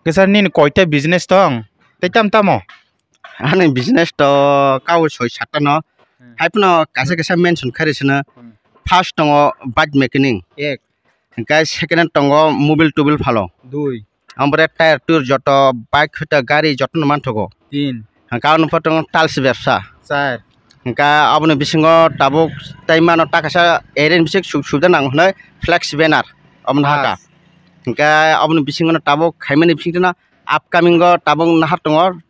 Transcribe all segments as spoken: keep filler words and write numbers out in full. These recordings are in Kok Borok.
Kisa nini koita business tong? Tei tam tamo? Ani business to kau soi satta no. Hmm. Hai phano kaisa kaisa mention khairi sino. Hmm. First tongo bike mechanic. Ek. Hingke second hand tongo mobile tobil phalo. Dui. Ompore tyre tur joto bike hwta gari joto no manthogo. Tin. Hingke ano pho tongo tiles bepsa. Char. Hingke aboni bisingo tabuk tei mano ta kaisa area ni bising sub-, subida nang hwnwi flex banner omo haka. Pas. Hingke aboni bisingo no tabuk khaimani bisingtwi no upcoming o tabuk nahar tongo,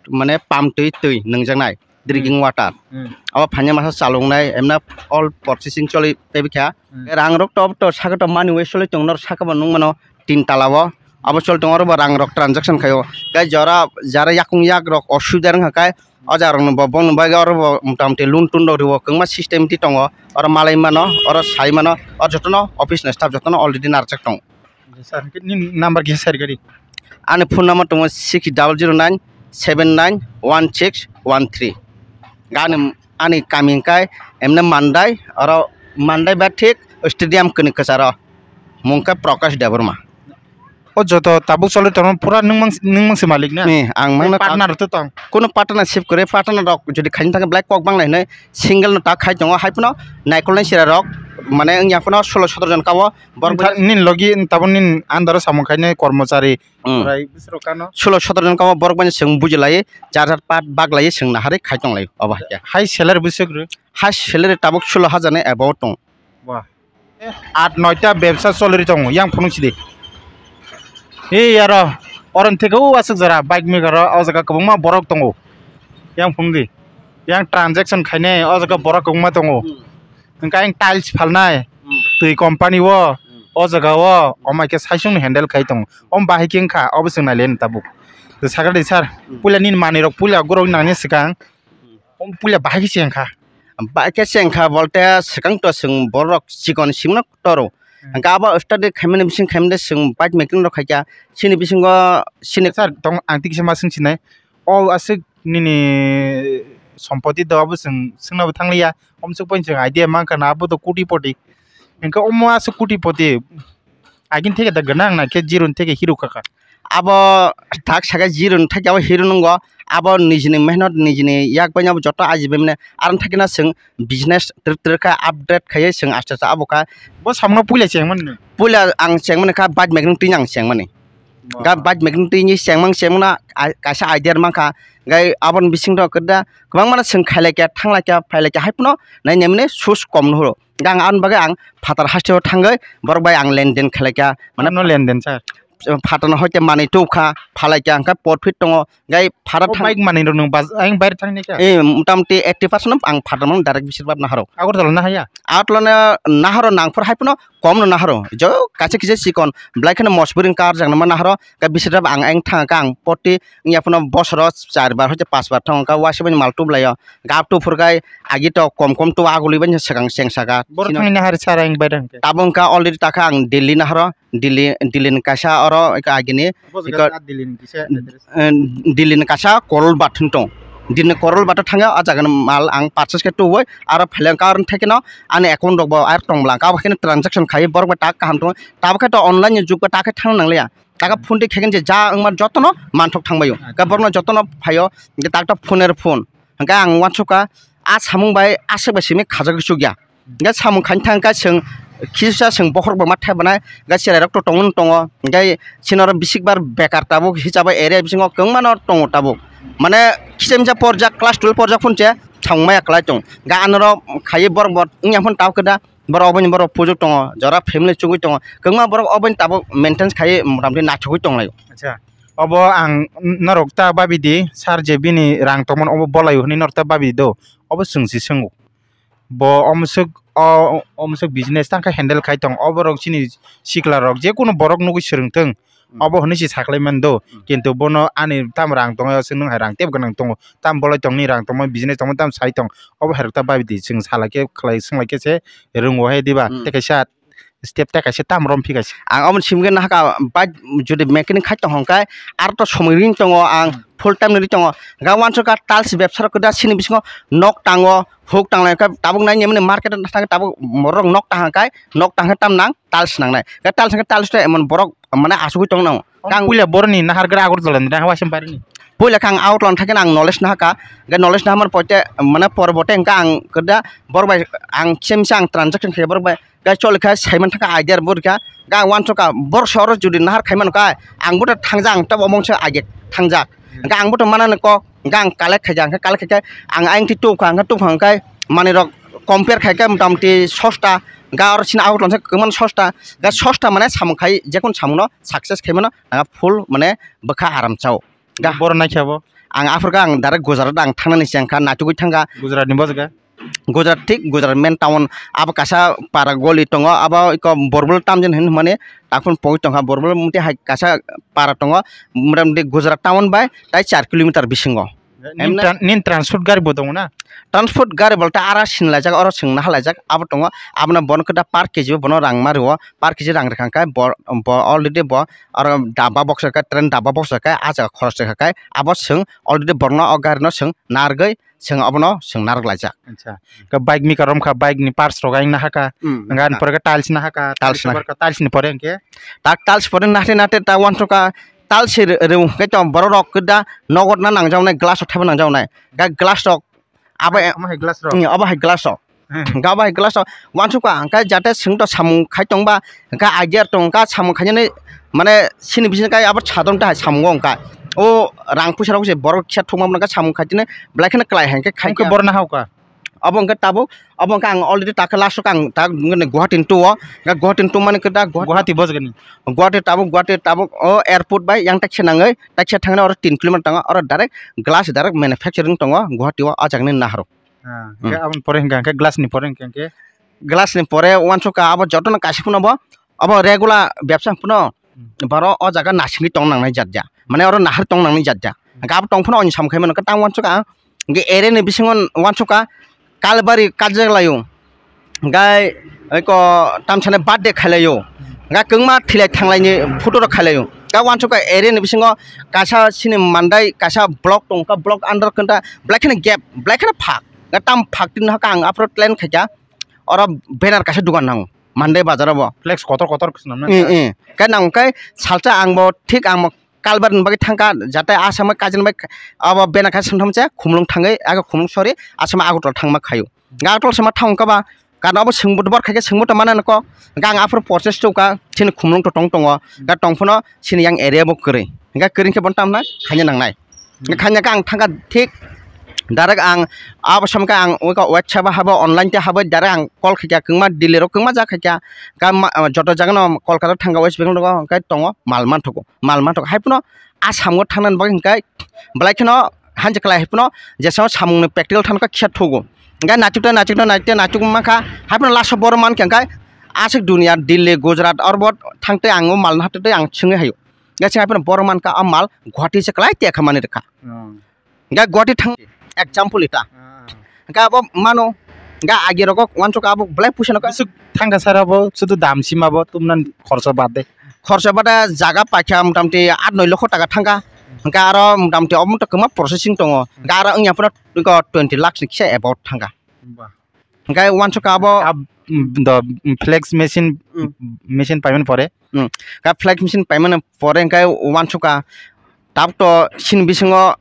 mane pump twi twi nungjaknai, drinking water. Hmm. Abo phaina masa chaloknai, emna all processing choli tebikha. Hmm. Rang rok to, to saka to mani wei choli tong nor saka bo nung mano tin tala o. Abo choli tong oro bo rang rok transaction khaio. Gai jora jara yakung yak rok osubida wngkha kai, o jaga rok no bo bong no bai oro bo mota moti loan tun rok rwo kwbangma system ti tongo. Oro malai mano, oro sai mano, oro jotono office ni staff jotono already narwkjak tongo. Sir, nini number kisa sir gari? Ani phone number tongo six double zero nine seven nine one six one three. Ani, ani kami hingkai emne Mandai, oro Mandai ba thik stadium kwnwi kwcharo. Mung khe Prakash Debbarma. O joto tabuk choli tongma pura nwng mang, nwng mang se malik na? Ni, ang mangno partner to tong. Kuno partnership kwrwi, partner rok jodi khaina thangkhe belai kok banglai hinwi single no ta khai tongo, hai phano naikolnai chwrai rok mane wngya phano solo sotoro jon ka o. Borok nini logi tabuk nini under o samung khainai kormochari. Hmm. Chwrai bwswk rok kano? Solo sotoro jon kamo borok bai chwng buji lai, jar jar part bak lai chwng naharwi khai tong lai obo hai khe. High salary bwswk rw? High salary tabuk solo hajar ni above tong. Wah. Aat noita bebsa choli ri tongo yang phunuk sidi. Ei yaro, oron theke o aswk jora bike maker o, o jaga kwbangma borok tongo. Yang phunuk di. Yang transaction khainai o jaga borok kwbangma tongo. Hmm. Hwnkhe ayang tiles phalnai, hmm, twi company o, hmm, o jaga o, omo hai khe saichung ni handle khai tongo. Omo bahai khe wngkha, obo chwng nai le tabuk. Sakha di sir, hmm, puila nini manwi rok puila gorok nangni swkang, hmm, omo puila bahai khe se wngkha. Bahai khe se wngkha bolte swkang to chwng borok chikon simno toro. Hmm. Hwnkhe abo study khaimani bising khaimani chwng bike making rok khaikha, chini bisingo chini sir, tong ang tikisa ma swng sinai. O aswk nini sompoti do abo chwng swngna bo thangliya. Omswk bai chwng idea mankha na abo do kotipoti. Hwnkhe omo aswk kotipoti. Agini theke da gwnang na khe zero ni theke hero kha kha. Abo thak sakhe zero ni theke abo hero nungo. Abo nijini mehnot nijini yak bai abo joto ajibai mane. Aroni theke na chwng business twrwk twrwk khe update khaiwi chwng aste aste abo kha. Bo samungno puila chengmani? Puila ang chengmani kha bike making twi ang chengmani. Ga bike making twi ni chengmang chengmana kaisa idea mankha. Gai aboni bising rok da kwbangma no chwng khailai kha, thanglai kha, phailai kha, hai phano nai nemne sus kom no horo. Ga ang aboni bagwi ang phatar hasteo thangwi borok bai ang lenden khailai kha. Mane no lenden sir. Phatar no hoite manwi tubkha, phalai kha, hwnkhe profit tongo. Gai phatar thang bike manwi rok nung bas, ang baire thangni kha? Eh, motamoti eighty percent ang phatar mang direct bisir bab naharo. Agartala nahaya? Agartala naharo nangphor hai phano kom no naharo, jo kaisa kisa chikon belai kheno mosbwrwng karjaknama naharo, khe bisirjaba ang ayang thangkha ang poti wngya phano bosoro char bar hoite pas bar thangkha, uaisukmani mal tublaio, gap tubphur khai agi to kom kom tubu agulwi bai swkang cheng saka. Borok thangni nahari sara ang bai rang khe. Tabuk wngkha already takha ang Delhi naharo, Delhi, Delhi ni kaisa oro agini. Delhi ni kaisa Korol Bat hwn tong. Delhi ni Korol Bat o thangya, o jaga ni mal ang purchase khe tubui, aro phaileng ka aroni theke no ani account rok bo ar tong bwla, kabo khe transaction khai borok bai tak kaham tong, tabuk khe to online ni jug bai tak khe thang nangliya, tak phone twi khe khe je ja wngma joto no manthok thangbai o, khe borok no joto no phaio, tak to phone er phone, hwnkhe ang uansukha a samung bai aswk bai simi khajagwi chukya. Hingke samung khaini thang khe chwng kisa chwng bokhorok bo ma thepnai, hingke cherai rok to tongmani tongo, hingke chini oro bisikbar bekar tabuk hisabai area bisingo kwbangma no tongo tabuk, mane kisa misa porjak class twelve porjak phunche thangmaya kwlai tong, hingke anorok khaiwi borok bo wngya phano tabuk khe da borok obo ni borok pujuk tongo, jora family chugui tongo, kwbangma borok obo ni tabuk maintenance khaiwi motamoti naithogwi tonglaio. Acha, obo ang norok ta babi di, sir je bini rang tongmani obo bolai hwnwi norok ta babi di do, obo chwng se swngo. Bo omswk o, omswk business tang khe handle khai tong, oborok chini sikla rok je kunu borok nugui swrwng thung, hmm, obo hwnwi se saklai mani do, hmm, kintu bono ani tam rang tongo, aswk nwng hai rang tebo gwnang tongo, tam bolai tongni rang tongma business tongma tam sai tong, obo hai rok ta babi di, chwng salai khe khlai swng lai khe se rwngo hai diba, hmm, tei kaisa step tei kaisa tam rom phi kaisa. Ang omo simi khe nahaka bike jodi mechanic khai tong hong khe aro to somoi ring tongo, ang, hmm, full time ni ri tongo, ga uansukha tiles bebsa rok kwda chini bisingo nok tango. Huk tanglai khe tabuk nai nini market o thang khe tabuk borok nok tang khe nok tang khe tam nang tiles nangnai. Khe tiles hwnkhe tiles to emon borok mane achugui tong nang. Kang puila boroni nahar gra Agartala ni, hawa sem barini. Puila kang Agartala thakhe ang knowledge nahaka, ga knowledge nahamar poite, mane porbote engka ang kada borok bai ang kisa misa ang transaction khe borok bai, ga choli kha saiman thaka idea borika, ga wancho ka bor soro judi nahar khaiman ka, ang buta thangjak ang tabo mongsa idea thangjak, ga ang buta manani kok, ga ang collect khaijak, ang collect khaikha, ang ayang ti tubkha, ang tubkha kai manirok compare khaikha motamoti sosta, ga oro sini Agartala se kwmani sosta, ga sosta mane samung khai jekun samungno success khaimano nang full mane bwkha aram chao. Ga. Boro naikhe abo? Ang aphuru khe ang direct Gujarat ang thangnani sengkha, naitugwi thangkha. Gujarat ni bojka? Gujarat thik, Gujarat main town. Abo kaisa para goli tongo, abo iko Borbul town jen hin mane, takhun pogwi tongkha. Borbul mute hai kaisa para tongo, motamoti Gujarat town bai tai char kilometer bisingo. Nin Emne? Tran-, nin transport gari bo tongo na? Transport gari bolte ara sinlaijak, oro sengna halaijak, abo tongo. Abono bono khe da per K G bono rang ma rwo, per K G rang rwkha khe bo, bo already bo oro daba box rwkha, train daba box rwkha, ah jaga khoros rwkha khe abo chwng already borokno o gari no chwng narwgwi chwng abono chwng narwk laijak. Acha. Ka bike mika romkha, bike ni parts rok ayang nahaka. Hmm, hwnka ani nahaka. Pore khe tiles nahaka, Tiles tiles nah- pore khe, tiles ni pore hwnkhe? Tak tiles pore nahte nahte ta uansukha tiles se re-, rw hwnkhe tong borok rok khe da nogo na nangjaknai, glass rok thaibo nangjaknai. Ga glass rok abo Omo hai glass rok? Hmm, obo hai glass rok. Hmm. Ga obo hai glass rok. Uansukha hwnkhe jate chwng to samung khai tongba, hwnkhe idea tong kha samung khainani, mane sini bising kai abo sadon ta hai samungo wngkha. O rang puisa rok se borok kisa thokma mwnakha samung khaitini belai kheno kwlai hai khe khai Omo khe kha. Borok nahauka? Obo hwnkhe tabuk, obo hwnkhe ang already takhe last o ang tak Guwahati ni two o, Guwahati ni two mani khe da Guwahati. Guwahati bojgani? Guwahati tabuk, Guwahati tabuk o airport bai yang taksi nangwi, taksi thangna oro tin kilometer tongo, oro direct glass direct manufacturing tongo Guwahati o, o jagani nahar. Ah, hmm. Hwnkhe aboni pore hwnkha hwnkhe glass ni pore hwnkha hwnkhe? Glass ni pore uansukha abo jotono kaisa phano bo, abo regular bebsa phano Hmm. Borok o jaga nasingwi tong nangnai jat ya. Mane oro nahar tong nangnai jat ya. Hmm. Hwnkhe abo tong phano ani samung khai mano, tang uansukha ang. Hwnkhe ere ni bisingo uansukha kalbari kajak laio. Hwnkhe eko tamsani birthday khailaio. Hwnkhe kwngma thilai thanglai ni photo rok khailaio. Hwnkhe uansukha ere ni bisingo kaisa sini mandai kaisa block tongkha, block under kwnta belai kheno gap, belai kheno phak. Hwnkhe tam phak tini hakhe ang aphuru plan khaikha. Oro banner kaisa dukan nango. Mande bazar o bo. Flex kotor kotor swnamna. Eh, eh. Khe nang khe salsa ang bo thik ang bo kalbar ni bagwi thangkha, jate asama kajin bai abo bena khe swnam se khumlung thangwi, aga khumlung sori asama Agartala thangma khaio. Agartala sama thang kha ba, karna abo swngbo bor khai khe swngbo to mana nokho. Gang aphuru process to kha, chini khumlung to tong tongo. Ga tong phano chini yang area bo kwrwi. Ga kwrwi khe bon tamna khaina nangnai. Hmm. Khaina khe ang thangkha thik direct ang abo samkhe ang wake up habo online te habo direct ang call khaikha kwngma Delhi ro kwngma jak khaikha. Ka ma-, joto jaga no Kolkata thangkha West Bengal rogo hwnkhe tongo mal manthogo, mal manthogo. Hai phano a samung o thangna bagwi hwnkhe belai kheno hanjak khlai hai phano jesao samung ni practical thangkha kisa thugo. Hwnkhe nachuk ta nachuk ta nachuk ta nachuk mankha hai phano last o boro mankha hwnkhe aswk dunia Delhi, Gujarat oro bo thangtwi ang o mal no hatwi twi ang swngwi haio. Hwnkhe chwng hai phano boro mankha a mal Guwahati se kwlai tekha manwi rwkha. Hmm. Hwnkhe Guwahati thang example eta. Ah. Hwnkhe abo mano, hwnkhe agi rogo uansukha abo belai puisa no. Bwswk thangkha sara bo sudu dam sima bo tumna khorsa bade. Khorsa bade jaga paikha motamoti aat noi lokho taka thangkha. Hwnkhe aro motamoti omo to kwma processing tongo. Hwnkhe aro wngya phano twenty lakhs ni kisa about thangkha. Ba. Hwnkhe uansukha abo. Ab-, mm, do, mm, flex machine, mm, machine paimani pore. Mm. Ka flex machine paimani pore hwnkhe uansukha. Tabuk to sini bisingo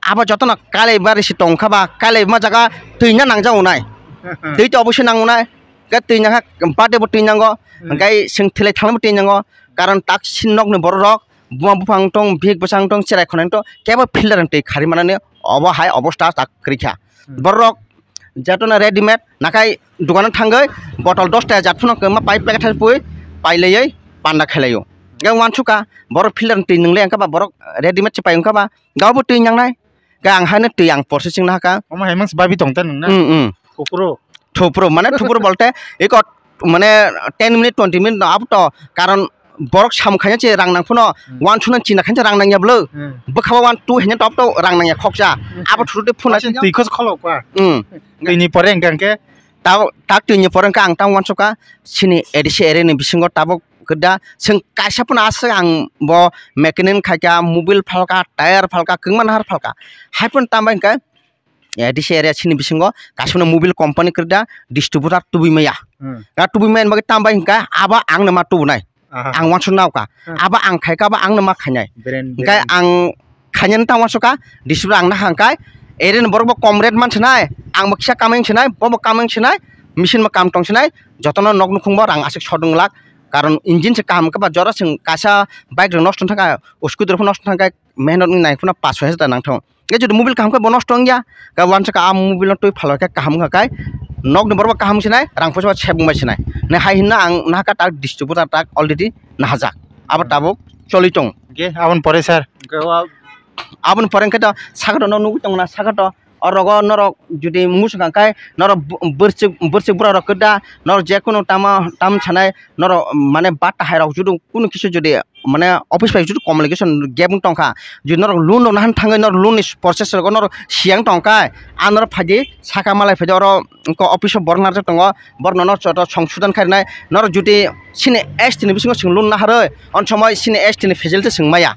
abo jotono kailaibari se tongkha ba, kailaima jaga twi na nangjago nai. Twi to obosoi nango nai. Hwnkhe twi nangkha, bade bo twi nango. Mm. Hwnkhe chwng thilai thanglaibo twi nango. Karon tak sini nokni borok rok, buma buphang tong, bihik bwsang tong, cherai khonai tong, kebo filter ni twi khari manani obo hai obosta tak kwrwi kha. Hmm. Borok jotono readymade nakhai dukano thangwi botol dos taka jat phano kwma pai packet hai pui pailaiwi panda khailaio. Hwnkhe uansukha borok filter ni twi nwnglai wngkha ba borok readymade se pai wngkha ba gabo twi nangnai. Hwnkhe ang haino twi ang processing nahakha. Omo hai mans babi tong ta nwng na? Hmm, hmm. Kupuro. Thupro, mane thupro bolte eko mane ten minute, twenty minute no abo to, karon borok samung khaina che rang nang phano, hmm, uansukna china khaina rang nangya bwlw. Hmm. Bwkha o one two hanya top to rang nangya khoksa. Hmm. Abo thuru de phone. Twi khos kholo kwa. Hmm. Twi ni pore hwnkhe hwnkhe? Ta, tak twi ni pore hwnkhe ang ta uansukha sini A D C area ni bisingo tabuk kwda chwng kaisa phano aswk ang bo mechanic khaikha, mobile phalkha, tyre phalkha, kwngma nahar phalkha. Hai phano tambai hwnkhe A D C area sini bisingo kaisa phano mobile company kwrwida distributor tubui maya. Hmm. A tubui maya bagwi tambai hwnkha abo ang no ma tubunai. Aha. Ang wansuk nao ka. Hmm. Abo ang khai ka, abo ang no ma khainai. Brand, hingke brand. Ang khainani ta wansuk ka, distributor ang na hang kai. Eren borok bo kom rate man sinai, ang bo kisa kameng sinai, bo bo kameng sinai, machine bo kam tong sinai, jotono nok nukhung bo rang aswk sodung lak. Karon engine se kaham khe ba jora chwng kaisa bike rok nosto thang kha, scooter rok nosto thang kha, mehnot ni nai phano paanch soi hajar ta nang thang. Khe jodi mobile kaham khe bo nosto wngya, khe wansuk ka a mobile no twi phalwi khe kaham wngkha kai, nok ni borok bo kaham sinai, rang poisa bo save wngbai sinai. Ne hai hinna ang nahaka tak distributor tak already nahajak. Abo tabuk choli tong. Hingke aboni pore sir? Hingke o aboni pore hingke to saka to no nugui tong na saka to. O rogo norok jodi muchung kha kai norok bu-, bwrchik, bwrchik bura rok kwda norok je kunu tamo tam sanai norok mane bata hai rok judung kunu kisu jodi mane office bai judu communication gap wng tongkha, jodi norok loan rok nahani thangwi norok loan ni process rogo norok siyang tongkha, a norok phaidi saka malai phaidi oro wngkha office o borok narwk tongo, borok nono joto songsudan kharinai norok jodi chini S T ni bisingo chwng loan naharwi on somoi chini S T ni facility chwng maya,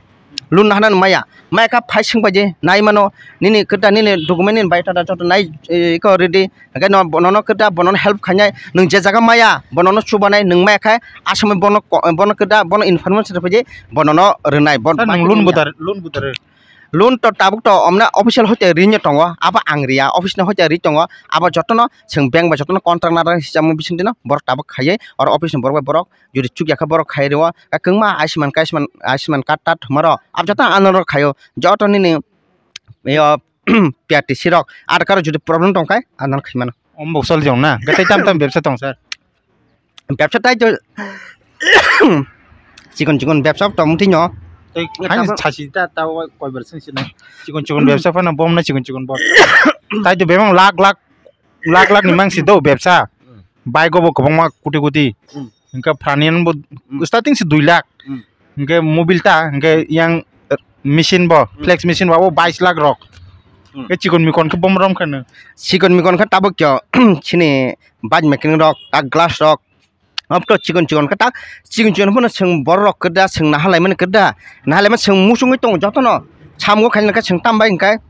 loan naharnani maya, maya kha phai swng baidi nai mano nini kwta nini document nini bai tata joto nai eko ready. Hingke no, bono no kwta, bono no help khainai, nwng je jaga maya, bono no chubanai, nwng maya khai, asomoi bono ko-, bono kwta, bono information rwphai di, bono no rwnai, bo Sir, nwng loan budar, loan budar. Loan to tabuk to omna official hoite ri no tongo, abo ang riya, office no hoite ri tongo, abo jotono chwng bank bai jotono contract na rang sijamo bising dino, borok tabuk khaiye, oro office ni borok bai borok, jodi chukya khe borok khai rwo, kwbangma Ayushman, Ayushman, Ayushman card tat thwmaro, abo jotono ano rok khaio, joto nini, yo, P R T C rok, Aadhaar card rok jodi problem tong khe, ano khaimano. Ombo sal jong na, gatai tam tam bebsa tong sir. Bebsa tai to, chikon chikon bebsa tong twi no. Tei haini tabo- sasi ta, ta koi ber sing sini. Chikon chikon bebsa phano bom na chikon chikon bom. Tai to bebang lakh lakh, lakh lakh ni mang si do bebsa. Hmm. Bike bo kwbangma kuti kuti. Hmm. Hingke phrani bo Hmm. Starting se dui lakh. Hmm. Hingke mobil ta, hingke yang, eh, machine bo, Hmm. flex machine bo, abo bais lakh rok. Hmm. Hingke chikon mikon khe bom rom kheno. Chikon mikon khe tabuk kyo, chini bike mechanic rok, tak glass rok. Abto chikon chikon khe tak, chikon chikon phano chwng borok rok kwda, chwng nahalai mani kwda, nahalai ma chwng muchungwi tongo jotono. Samungo khaina khe chwng tambai hingkhe.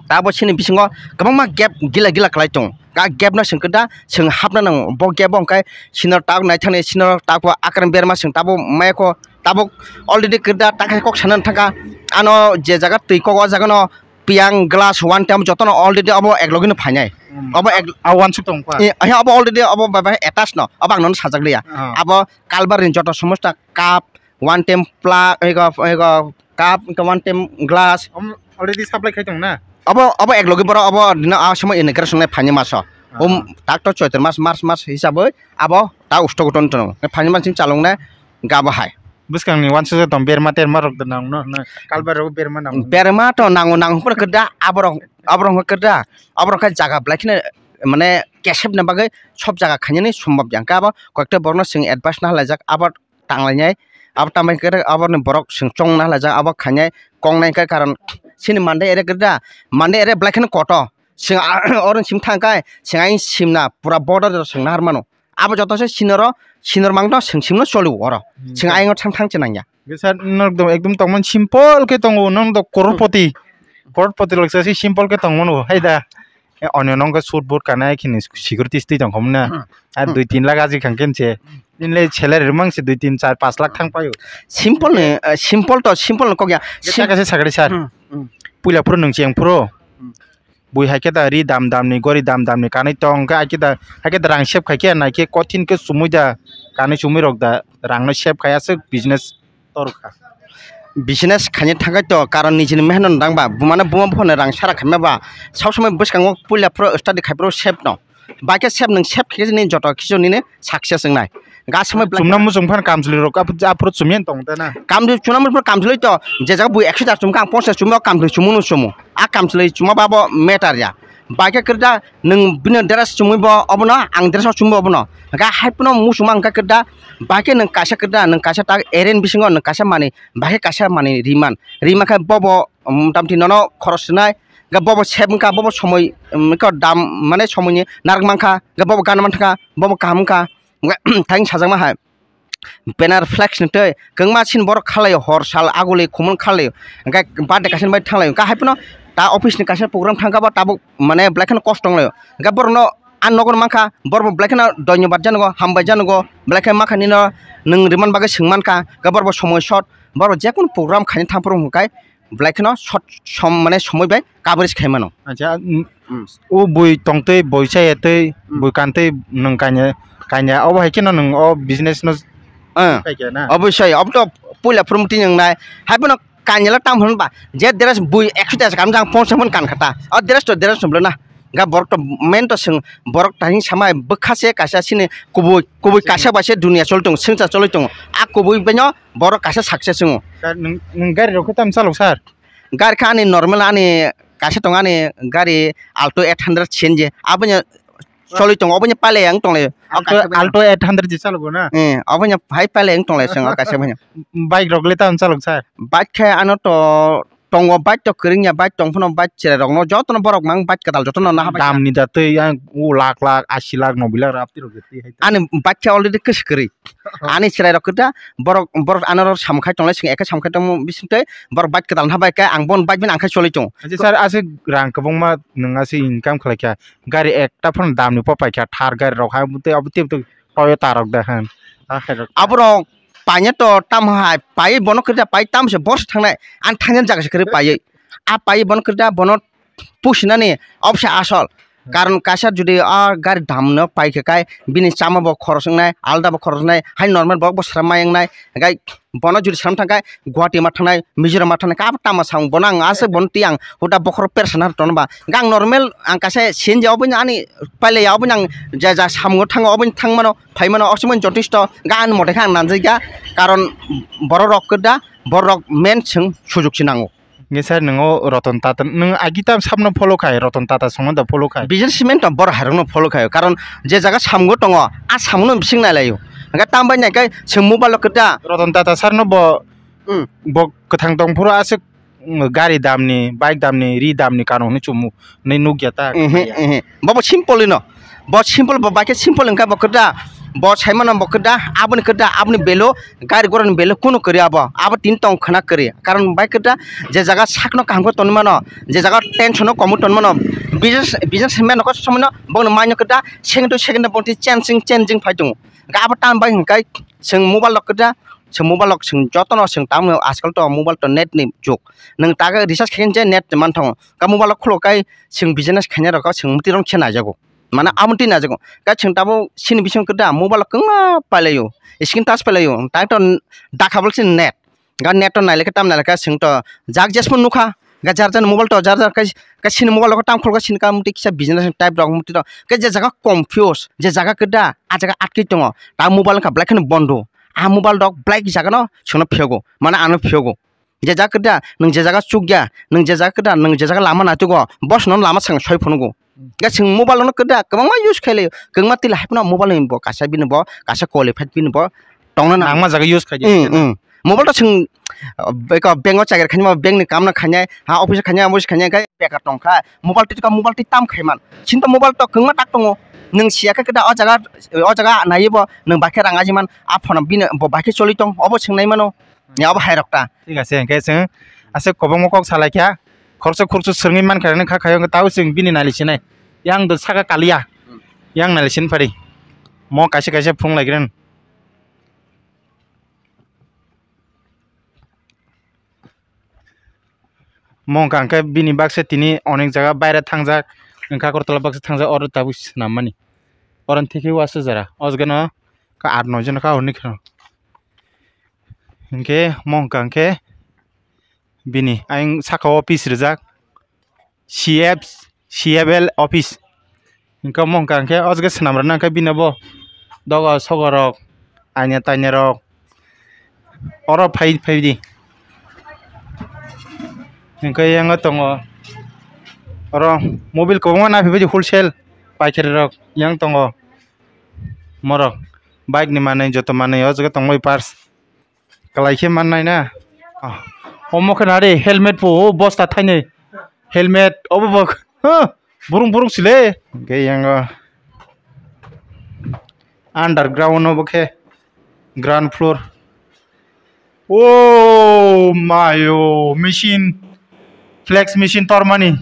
Tabo chini bisingo kwbangma gap gila gila kwlai tongo. A gap no chwng kwda chwng hapna nango. Bo gap o hwnkhe sinor tak naithani sinor tak bo akrang berma chwng tabo maya kho tabuk already kwda takhe kok sana thangkha. Ano je jaga twi kok o jaga no piyang glass one time jotono already abo ek logi no phainai. Hmm. Abo ek A wansuk tong kha. Eh, eh, abo already abo bai bai attach no. Abo ang nono sajak liya. Ah. Abo kalbar ni joto somosta cup, one time pla-, ego, ego, cup, hingke one time glass. Om, already supply khai tong na? Abo, abo ek logi borok abo dino a somo inauguration nai phaini maso. Ah. Um, tak to choitro mas, March, March hisaboi abo ta usto goton tono. Phaini mas sing chalong nai gabo hai. Bwskang ni wansuk tong berma terma rok da nang no, na kalbar rok berma nang. Berma to nango nang pura kwda aborok, aborok kwda. Aborok khe jaga belai kheno mane kesep na bagwi sob jaga khainani sombab ya. Hingke abo koyekta borokno chwng advice na laijak abo tanglainai, abo tambai khe aboni borok chwng chong na laijak, abo khainai kok nai khe, karon chini mande ere kwda, mande ere belai kheno koto. Chwng oro sim thang khe chwng ayang simna pura border rok chwng nahar mano. Abo joto se sinoro, sinor mangno chwng simno choli oro. Hmm. Chwng ayang thang thang chenang ya. Sir, nok dong ekdom tongmani simple khe tongo, nok dong crorepoti. Crorepoti lok se simple khe tongmano, hai da. E, onyo nong khe suit boot kanai khini security stwi tong khomna. Hmm. Ar Hmm. Dui tin lakh ajik khang khe se. Nini le salary rwmang se dui tin char panch lakh thang paio. Simple ni, eh, simple to, simple ni kok ya. Sim- Kisa kisa sagri sir. Hmm, hmm. Puila phuru nung cheng phuru. Hmm. Bui hai khe da ri dam dam ni, gori dam dam ni kanui tong khe, hai khe da, hai khe da rang save khai khe, nai khe kothin khe chumui da, kanui chumui rok da, rang no save khai aswk business. Torkha. Business khaina thangkhe to, karon nijini mehnot no dangba, bumano buma buphano rang sara khaima ba, sob somoi bwskango puila phuru study khai phuru save no. Bai khe save nwng save khe nini joto kisu nini success wngnai. Ga somoi black. Chumna muchung phano kamchwlwi rok aphuru, aphuru chumya tong ta na. Kamchwlwi chumna muchung phano kamchwlwi to, je jaga bui ekso jar chumkha ang ponchas chumya o kamchwlwi chumu no chumu. A kamchwlwi chuma ba bo matter ya. Bai khe kwrwda nwng bini dress chumui bo obono, ang dress o chumui bo obono. Hwnkhe hai phano muchungma hwnkhe kwrwda, bai khe nwng kaisa kwrwda, nwng kaisa tak eren bisingo nwng kaisa manwi, bai khe kaisa manwi riman. Rimankhe bobo, um, motamti nono khoros rwnai, hwnkhe bobo save wngkha, bobo somoi, um, wngkha dam, mane somoini narwk mankha, hwnkhe bobo gana mankha, bobo kaham wngkha, hwnkhe thaini sajakma hai. Banner flex ni twi kwbangma sini borok kha laio, hor sal aguli khumui kha laio, hwnkhe birthday kaisa ni bai thang laio, hwnkhe hai phano ta office ni kaisa program thang kha bo tabuk mane belai kheno kosto wng laio, hwnkhe borok no ang nogo mankha, borok bo belai kheno dhonyobad janogo, hambai janogo, belai khe mankha nino nwng rimani bagwi swng mankha, khe borok bo somoi short, borok bo jekunu program khaina thang phuru hwnkhai, belai kheno short som-, mane somoi bai coverage khai mano. Acha, mm, Mm. O bui tongtwi, bui chayatwi, Mm. bui kantwi nwng kanya, kanya, obo hai kheno nwng o business no Ah. khai khe na? Obviously, obo to puila phuru mwtwi nwngnai, hai phano kanyala tam hwn ba, je dress bui ekso taka kam jang ponchas hwn kan khata, o dress to dress no bwlana, ga borok to main to swng, borok tahing samai bwkha se kaisa sini kubui, kubui Sini. Kaisa bai se dunia choli tongo, swngchar choli tongo, a kubui baino borok kaisa success wngo. Sir, nwng, nwng gari rok khe tam chalok sir? Gari kha ani normal ani kaisa tongo ani gari Alto eight hundred C N G. Aboni choli tongo, oboni pale ang tongle. Alto, Alto eight hundred je chalogo na? Eh, oboni hai pale ang tongle song kaisa bini. Bike rok le tam chalok sir? Bike khe ano to tongo, bike to kwrwngya, bike tong phano bike cherai rokno jotono borok mang bike kwtal jotono naha bai. Dam ni da twi ang o lakh lakh, ashi lakh, noboi lakh rap twi rok je twi hai. Ani bike khe already kwswk kwrwi. Ani chwrai rok kwda, borok, borok ano ro samkhai tonglai, chwng ekhe samkhai tongmo bising tei borok bike kwtal ha bai khe ang bon bike bini ang khai choli tongo. Acha sir, aswk rang kwbangma nwng aswk income khlai kha, gari ekta phano dam ni po pai kha, Thar gari rok hai tei abo tei tei Toyota rok da han. Ah, hai rok. Aborok paina to tam hai, pai bono kwda pai tam se bos thangnai, ang thangna jaga se kwrwi pai. A pai bono kwda bono pusinani obse asol. Karon kaisa jodi a gari damno paikha kai bini chama bo khoros wngnai, alda bo khoros wngnai, hai normal borok bo sram mai wngnai, hai bono jodi sram thangkhai Guwahati ma thangnai, Mizoram ma thangnai, kabo tama samung bono ang aswk bono twi ang huda bokhoro persa na tonba. Ang normal ang kaisa C N G oboni ani pailaya oboni ang ja ja samungo thango oboni thangmano phaimano oksumani jotisto ga ani mote khe ang nanjakya karon borok rok kwda borok rok men chwng sujuk se nango. Hingke sir, nwng o Ratan Tata, nwng agi tam sabno follow khai, Ratan Tata songno da follow khai? Businessman to borok hairokno follow khai, karon je jaga samungo tongo, a samungo bising nailaio. Hingke tam bai nai khe chwng mobile o kwta. Ratan Tata sir no bo, Hmm. Bo kwthang tong phuru aswk, mm, gari damni, bike damni, ri damni kano hwnwi chumui nukya ta. Ehe, ehe. Bo bo simple ino. Bo simple, bo bai khe simple wngkha bo kwta. Bo saimano bo kwta, aboni kwta, aboni belo, gari gorani belo kunu kwrwi abo. Abo tini tong khwna kwrwi. Karon bai kwta je jaga sakno kaham khe tonwi mano, je jaga tension no komu tonwi mano. Business, business man no kok somoi no bongni mind no kwta second to second no bongni changing, changing phai tongo. Hingke abo tam bai hingke chwng mobile rok kwta, chwng mobile rok chwng jotono chwng tamo ajkal to mobile to net ni jug. Nwng ta khe recharge khe je net manthogo. Ka mobile rok khuluk kai chwng business khainai rok chwng mwtwi rok khe naijago. Mane amo twi naijago. Ka chwng tabuk chini bising kwta mobile rok kwbangma pailaio. Screen touch pailaio. Tai to dakha bwlwk chini net. Ga net to nailekhe tam nailekhe chwng to jak jesmo nukha. Ga jar jar mobile to jar jar kai, kai sini mobile rok tam khulga sini ka muti kisa business type rok muti rok. Kai je jaga confuse, je jaga kwda, a jaga atki tongo. Ta mobile wngkha belai kheno bondo. A mobile rok belai jaga no chwngno phiyogo. Mane ano phiyogo. Je jaga kwda, nwng je jaga chukya, nwng je jaga kwda, nwng je jaga lama naitugo, bosno lama sang soi phunugo. Ga chwng mobile no kwda kwbangma use khailai, kwbangma tila haphano mobile ni bo kaisa bini bo, kaisa qualified bini bo tongna nang. Nangma jaga use khaidi. Mm, mm. Mobile to chwng, uh, beko bank o chakri khainai, bank ni kam no khainai, ha office o khainai, office khainai, khe bekar tongkha. Mobile twi ka mobile twi tam khaiman. Chini to mobile to kwbangma tak tongo. Nwng siya khe kwda o jaga, o jaga naiwi bo nwng bai khe rang ajiman, a phone bini bo bai khe choli tong, obo chwng nai mano. Ya obo hai rok ta. Thik ase, hingke chwng aswk kwbangma kok salai kha. Khoroksa khoroksa swrwngwi mankha, rwngwi kha khayo, wngkha tabo chwng bini nali sinai. Yang do saka kaliya. Hmm. Yang nali sin phari. Mo kaisa kaisa phung lai gren. Mo wngkha hwnkhe bini baksa tini onek jaga baire thangjak. Wngkha Agartala baksa thangjak, oro tabuk swnam mani. Oro thikhe uasu jora. O jaga no kha aat noi jon kha hwnwi kheno. Hinkhe mo wngkha hinkhe bini ayang saka o office rijak, C F, C F L office. Hinkhe mo wngkha hinkhe o jaga swnam rwna hinkhe bini bo doga soga rok, aina taina rok oro phai, phai di. Hinkhe yang tongo oro mobile kwbangma naiphi baidi wholesale paikari rok yang tongo. Morok bike ni manwi, joto manwi o jaga tongbai parts. Kwlai khe mannai na. Ah. Omo khe nari helmet bo, o bosta thainwi. Helmet obo bo. Huh. Burung burung sile. Hwnkhe yango underground obo khe ground floor. O mayo machine, flex machine tormani.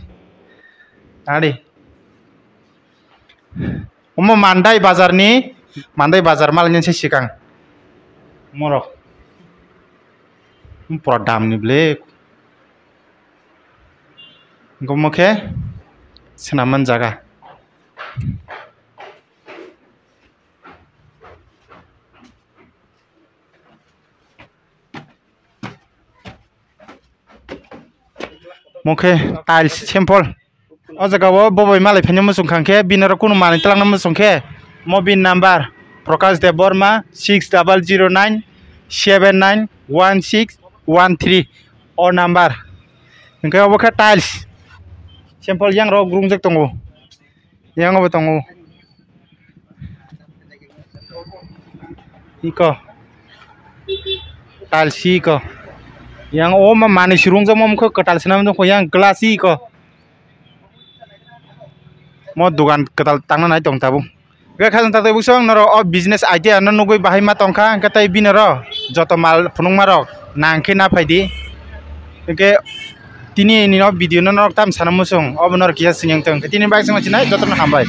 Nari. Omo Mandai bazar ni, Mandai bazar malainani se sikang. Morok. Pura dam ni ble. Omo khe swnam man jaga. Omo khe tiles sample. O jaga o bo bai malai phaina muchung kha khe bini oro kunu manwi twlangna muchung khe mo bini number Prakash Debbarma six double zero nine seven nine one six one three o number. Hwnkhe obo khe tiles sample yang rok grungjak tongo. Yang bo tongo. Iko. Tiles iko. Yang o ma manwi swrwngjakma wngkha kwtal swnamjak kho yang glass iko. Mo dogan kwtal tangna nai tong tabuk. Hwnkhe khajang taktwi bwswk norok o business idea no nugwi bahai ma tongkha hwnkhe tei bini oro joto mal phunukma rok nang khe na phaidi. Hwnkhe tini ni no video no norok tam sana muchung obo norok kisa sini wngtong hwnkhe tini bai chwng sinai joto no hambai.